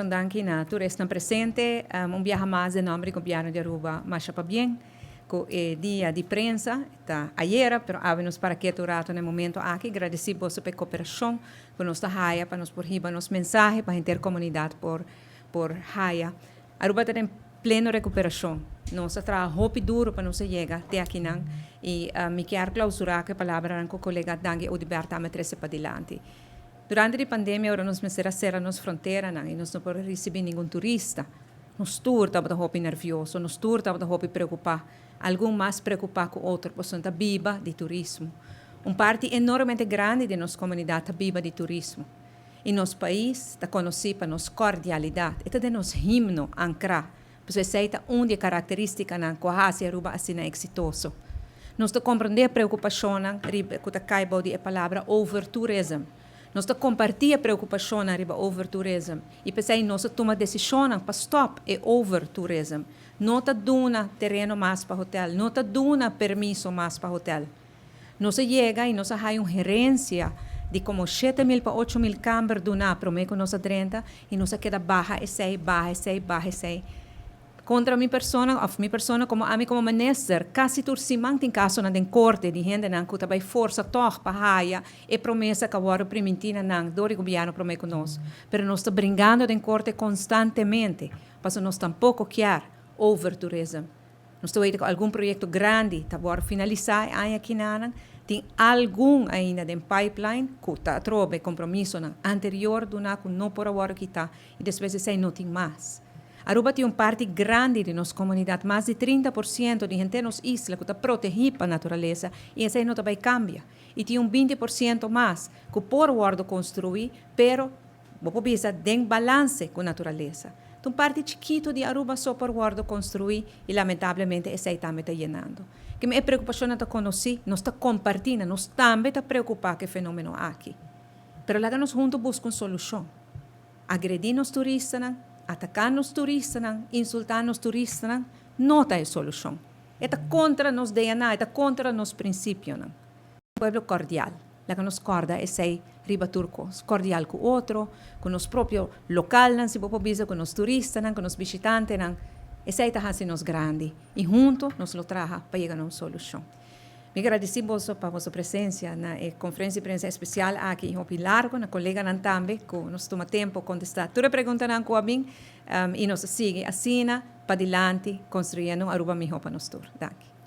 Danki na tur esnan presente. Un biaha mas den nomber di Gobierno di Aruba masha pabien cu e dia di prensa. Ta ayera, pero awe nos para ketu un rato na e momento aki. Gradeci boso pa e cooperacion cu nos ta haya pa nos por hiba nos mensahe pa henter comunidad por por haya. Aruba ta den pleno recuperacion. Nos a traha hopi duro pa nos a yega te akinan y mi kier clausura cu e palabranan cu colega Dangui Oduber tambe a trece padilanti. Durante di pandemia ora nos mester a sera nos fronteranan y nos no por a ricibi ningun turista, nos tur tabata hopi nervioso, nos tur tabata hopi preocupa, algun mas preocupa cu otro pasobra ta biba di turismo. Un parti enormemente grandi di nos comunidad ta biba di turismo y nos pais ta conoci pa nos cordialidad, e ta den nos himno ancra, pasobra esey ta un di e caracteristicanan cu a haci Aruba asina exitoso. Nos ta comprende e preocupacionnan riba cu ta cay bou di e palabra overtourism. Nos ta comparti e preocupacionnan riba overtourism y p'esey nos a tuma decisionnan pa stop e overtourism. No ta duna tereno mas pa hotel, no ta duna permiso mas pa hotel. Nos a yega y nos a haya un herencia di como 7000 pa 8000 camber duna prome cu nos a drenta y nos a keda baha esey, baha esey, baha esey. Contra mi persona of mi persona como ami como minister, casi tur siman tin casonan den corte di hendenan cu ta bay forsa tog pa haya e promesa cu a wordo priminti na nan door di gobierno prome cu nos. Pero nos ta bringando den corte constantemente pasobra nos tampoco kier overtourism. Nos ta weten cu algun proyecto grandi ta wordo finalisa e aña kinanan. Tin algun ainda den pipeline cu ta atrobe compromisonan anterior duna cu no por a wordo kita y despues esey no tin mas. Aruba tin un parti grandi di nos comunidad, mas di 30% di henter nos isla cu ta protegi pa naturalesa y esey no ta bay cambia. Y tin un 20% mas cu por wordo construi, pero bo por bisa den balance cu naturalesa. Ta un parti chikito di Aruba so por wordo construi y lamentablemente esey tambe ta yenando. Keme e preocupacionnan ta conoci, nos ta comparti nan, nos tambe ta preocupa cu e fenomeno aki. Pero laga nos hunto busca un solucion. Agredi nos turistanan, ataca nos turistanan, insulta nos turistanan, no ta e solucion. E ta contra nos DNA, e ta contra nos principionan. Pueblo cordial. Laga nos corda esey riba tur cos. Cordial cu otro, cu nos propio localnan, si bo por bisa, cu nos turistanan, cu nos bishitantenan. Esey ta haci nos grandi y hunto nos lo traha pa yega na un solucion. Mi gradici boso pa boso presencia na e conferencia di prensa especial aki y hopi largo, na coleganan tambe cu nos tuma tempo contesta tur e preguntanan cu a bin y nos a sigui asina padilanti construyendo un Aruba miho pa nos tur. Danki.